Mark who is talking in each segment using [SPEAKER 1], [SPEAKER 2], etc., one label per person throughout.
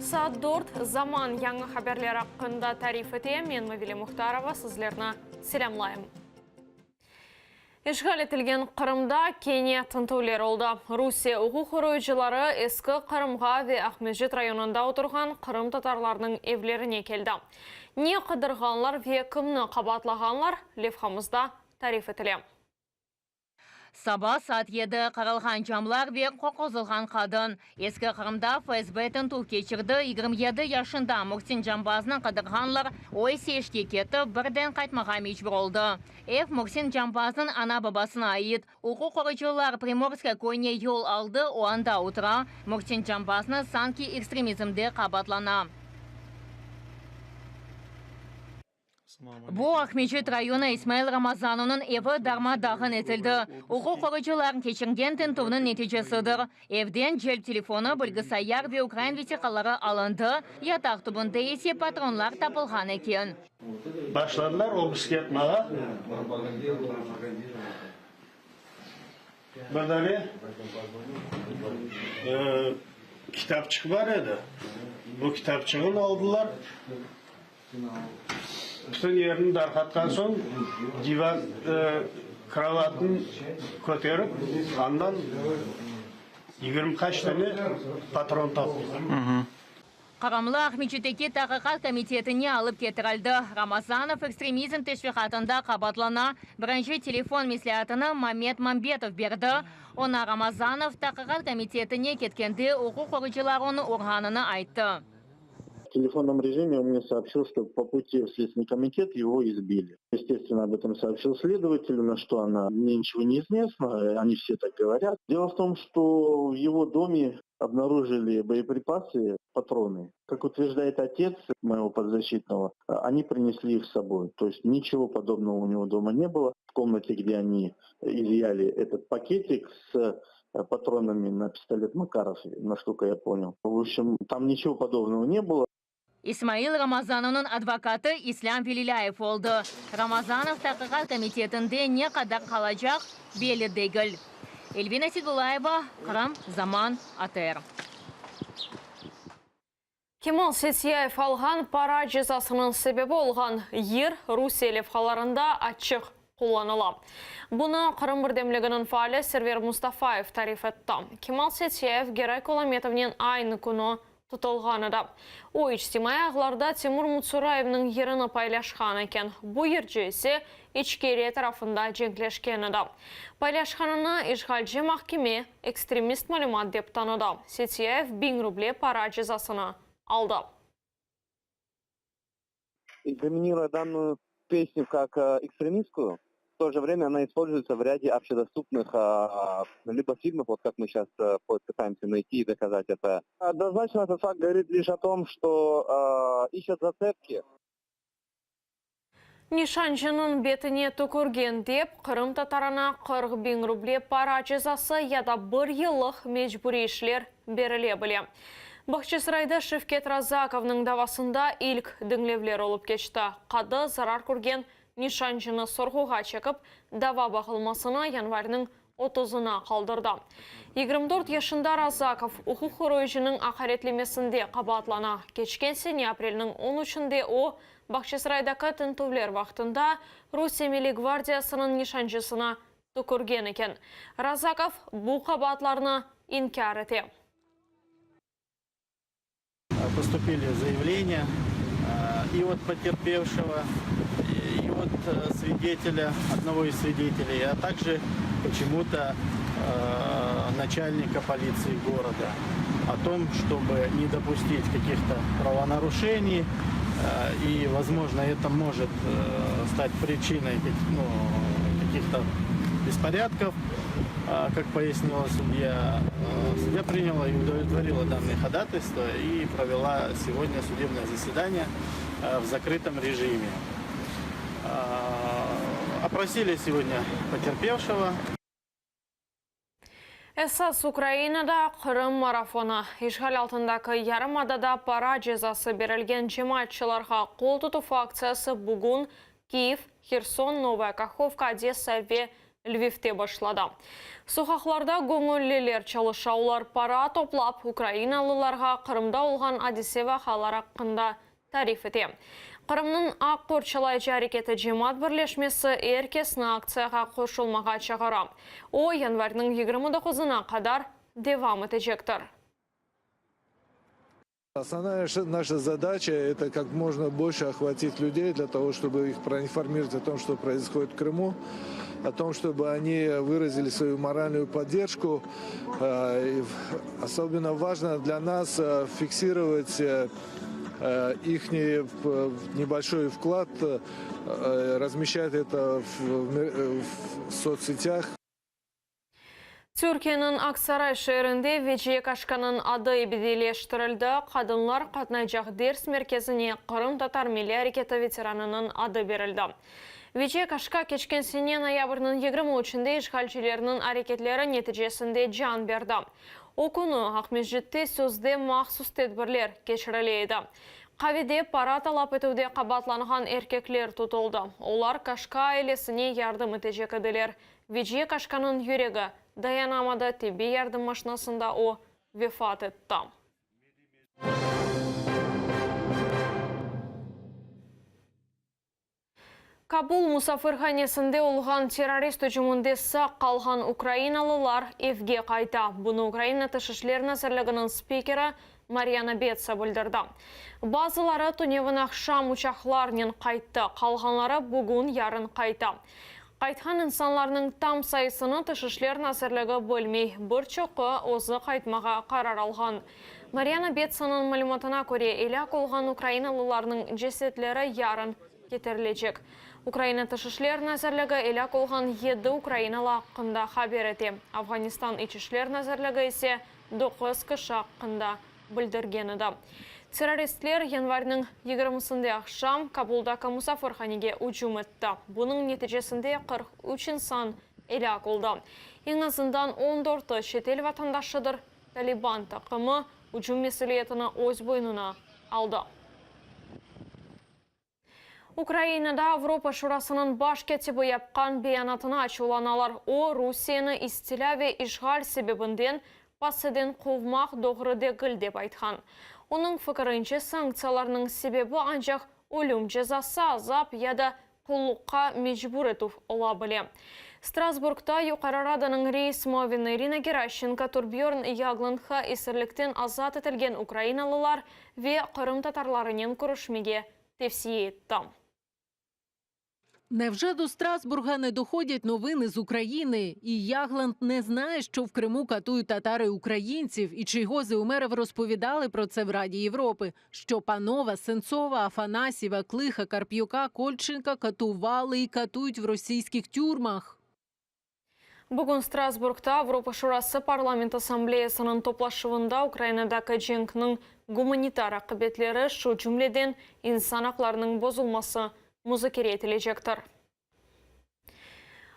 [SPEAKER 1] Saat dört, Zaman yañı haberler aqqında tarif ete. Men Mavile Muhtarova sizlerni selâmlayım. İşğal etilgen Qırımda kene tintüvler oldı. Rusiye uquq qoruyıcıları Eski Qırımğa ve Aqmescit rayonında oturğan qırımtatarlarnıñ evlerine keldi. Ne qıdırğanlar ve kimni qabaatlağanlar, levhamızda tarif etile.
[SPEAKER 2] Saba saat yedi, qırılğan camlar ve qorquzılğan qadın. Eski Qırımda FSB tintüv keçirdi, 27 yaşında Muhsin Cambaznı qıdırğanlar, o ise işke ketip, birden qaytmağa mecbur oldı. Ev Muhsin Cambaznıñ ana-babasına ait. Uquq qoruyıcılar Primorskoye köyüne yol aldı, o anda otura. Muhsin Cambaznı sanki ekstremizmde qabaatlana. Bu Aqmescit rayonı İsmail Ramazanovnıñ evi darma-dağın etildi. Uquq qoruyıcılar keçirgen tintüvniñ neticesidir. Evden celp telefonı, bilgisayar ve ukrain vesiqaları alındı, yataq tübünde ise patronlar tapılğan eken.
[SPEAKER 3] Başladılar obısk yapmağa. Bir dane kitapçıq bar edi. O kitapçığını aldılar. Bütün yerni darqatqan soñ, divan, krovatnı köterip, andan 20 qaç dane patron taptılar.
[SPEAKER 2] Qırımlı Aqmescitteki Taqiqat komitetine alıp ketirildi. Ramazanov ekstremizm teşviqatında qabaatlana. Birinci telefon mesleatını Mammet Mambetov berdi. Oña Ramazanov Taqiqat komitetine ketkende uquq qoruyıcılar onı urğanını ayttı.
[SPEAKER 4] В телефонном режиме он мне сообщил, что по пути в Следственный комитет его избили. Естественно, об этом сообщил следователю, на что она мне ничего не известно, они все так говорят. Дело в том, что в его доме обнаружили боеприпасы, патроны. Как утверждает отец моего подзащитного, они принесли их с собой. То есть ничего подобного у него дома не было. В комнате, где они изъяли этот пакетик с патронами на пистолет Макаров, насколько я понял. В общем, там ничего подобного не было.
[SPEAKER 2] İsmail Ramazanovnıñ advokatı İslâm Velilâyev oldı. Ramazanov Taqiqat komitetinde ne qadar qalacaq, belli degil. Elvina Sedulayeva, Qırım, Zaman, ATR.
[SPEAKER 1] Kemal Seytseyev alğan para cezasınıñ sebebi olğan yır Rusiye levhalarında açıq qullanıla. Bunı Qırım birdemliginiñ faali Server Mustafayev tarif etti. Kemal Seytseyev Geray Kulametovnen aynı künü tutulğan edi. O, içtimaiy ağlarda Timur Mutsurayevniñ yırını paylaşqan eken, bu yırcı ise İçkeriya tarafında cenkleşken edi. Paylaşqanını işğalci mahkeme ekstremist malümat dep tanıdı. Seytseyev biñ ruble para cezasını aldı.
[SPEAKER 4] Inkriminiruya danную песню как экстремистскую, в то же время она используется в ряде общедоступных либо фильмов, вот как мы сейчас пытаемся найти и доказать это. Однозначно этот факт говорит лишь о том, что ищут зацепки.
[SPEAKER 1] Nişancınıñ betine tükürgen dep, qırımtatarına 40 biñ ruble para cezası ya da bir yıllıq mecburiy işler berile bile. Bağçasarayda Şevket Razakovnıñ davasında ilk diñlevler olıp keçti. Qadı zarar körgen nişancını sorğuğa çekip, dava baqılmasını yanvarniñ otuzına qaldırdı. 24 yaşında Razakov uquq qoruyıcınıñ aqaretlemesinde qabaatlana. Keçken sene aprelniñ on üçünde o, Bağçasaraydaki tintüvler vaqtında Rusiye Milliy gvardiyasınıñ nişancısına tükürgen eken. Razakov bu qabaatlarnı inkâr ete.
[SPEAKER 3] Postupili zayavleniya i ot poterpevşego, i ot svidetelya, odnogo iz svideteley, a takje poçemu-to načalnika politsii goroda o tom, çtoby ne dopustit kakih-to pravonaruşeniy i, vozmojno, eto mojit stat pričinoy, nu, kakih-to besporyadkov. Kak poyasnila sudya, sudya prinyala i udovletvorila dannıye hodataystvo i provela segodnâ sudebnoye zasedaniye v zakrıtom rejime. Oprosili segodnâ poterpevşego.
[SPEAKER 1] Esas Ukrainada Qırım marafonı. İşğal altındaki yarımadada para cezası berilgen cemaatçılarğa qol tutuv aktsiyası bugün Kyiv, Herson, Novaya Kahovka, Odessa ve. Lvivte başladı. Soqaqlarda göñülliler çalışa, olar para toplap, ukrainalılarğa Qırımda olğan adise-vaqialar aqqında tarif ete. Qırımnıñ aq qorçalayıcı areketi cemaat birleşmesi er kesni aktsiyağa qoşulmağa çağıra. O, yanvarniñ 29-na qadar devam etecektir.
[SPEAKER 5] Основная наша задача – это как можно больше охватить людей для того, чтобы их проинформировать о том, что происходит в Крыму, о том, чтобы они выразили свою моральную поддержку. Особенно важно для нас фиксировать их небольшой вклад, размещать это в соцсетях.
[SPEAKER 1] Türkiyeniñ Aksaray şeerinde Veciye Kaşkanıñ adı ebediyleştirildi, qadınlar qatnaycaq ders merkezine qırımtatar milliy areketi veteranınıñ adı berildi. Veciye Kaşka keçken sene noyabrniñ 23-nde işğalcilerniñ areketleri neticesinde can berdi. O künü Aqmescitte sözde mahsus tedbirler keçirile edi. Qavede para talap etüvde qabaatlanğan erkekler tutuldı. Olar Kaşka ailesine yardım etecek ediler. Veciye Kaşkanıñ yüregi dayanamadı, tibbiy yardım maşinasında o, vefat etti. Kabul musafirhanesinde olğan terrorist ücüminde sağ qalğan ukrainalılar evge qayta. Bunı Ukraina Tış işler nazirliginiñ spikeri Maryana Betsa bildirdi. Bazıları tünevin aqşam uçaqlarnen qayttı, qalğanları bugün-yarın qayta. Qaytqan insanlarnıñ tam sayısını Tış işler nazirligi bilmey, bir çoqu özü qaytmağa qarar alğan. Maryana Betsanıñ malümatına köre, elâk olğan ukrainalılarnıñ cesetleri yarın ketirilecek. Ukraina Tış işler nazirligi elâk olğan yedi ukrainalı aqqında haber ete, Afğanistan İç işler nazirligi ise doquz kişi aqqında bildirgen edi. Terroristler yanvarniñ yigirmisinde aqşam Kabuldaki musafirhanege ücüm etti. Bunıñ neticesinde 43 insan elâk oldı. Eñ azından on dörtü çetel vatandaşıdır, Taliban taqımı ücüm mesüliyetini öz boynuna aldı. Ukrainada Avropa Şurasınıñ baş kâtibi yapqan beyanatına açuvlanalar. O, Rusiyeni istilâ ve işğal sebebinden PACEden quvmaq doğru degil, dep aytqan. Onıñ fikirince, sanktsiyalarnıñ sebebi ancaq ölüm cezası, azap ya da qulluqqa mecbur etüv ola bile. Strasburgda Yuqarı Radanıñ reis muavini İrina Geraşçenko Turbjorn Yaglandğa esirlikten azat etilgen ukrainalılar ve qırımtatarlarınen körüşmege tevsiye etti.
[SPEAKER 6] Невже до Страсбурга не доходять новини з України? І Ягланд не знає, що в Криму катують татари українців, і Чийгоз і Умеров розповідали про це в Раді Європи, що Панова, Сенцова, Афанасьєва, Клиха, Карп'юка, Кольченка катували і катують в російських тюрмах.
[SPEAKER 1] Bugün Strasburgda Avropa Şurası Parlament Assambleyasınıñ toplaşuvında Ukrainadaki cenkniñ gumanitar aqibetleri, şu cümleden insan aqlarınıñ bozulması muzakere etilecektir.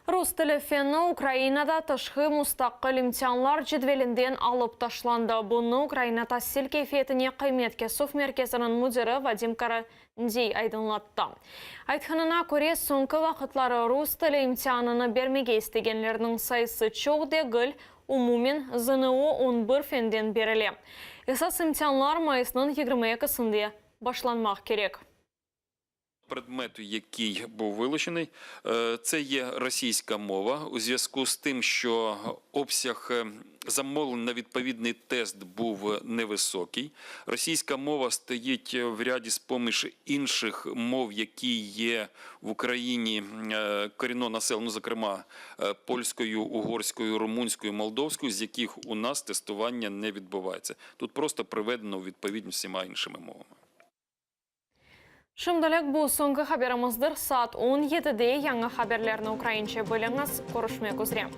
[SPEAKER 1] Rus tili feni Ukrainada tışqı mustaqil imtianlar cedvelinden alıp taşlandı. Bunı Ukraina tasil keyfiyetine qıymet kesüv merkeziniñ müdiri Vadim Karandiy aydınlattı. Aytqanına köre, soñki vaqıtları rus tili imtianını bermege istegenlerniñ sayısı çoq degil, umumen ZNO on bir fenden berile. Esas imtianlar mayısnıñ 22-sinde başlanmaq kerek.
[SPEAKER 7] Предмету, який був вилучений, це є російська мова. У зв'язку з тим, що обсяг замовлень на відповідний тест був невисокий. Російська мова стоїть в ряді з-поміж інших мов, які є в Україні корінно населено, зокрема польською, угорською, румунською, молдовською, з яких у нас тестування не відбувається. Тут просто приведено у відповідність всіма іншими мовами.
[SPEAKER 1] Şimdilik bu soñki haberimizdir. Saat on yedide yañı haberlerni ukraince biliñiz. Körüşmek üzre.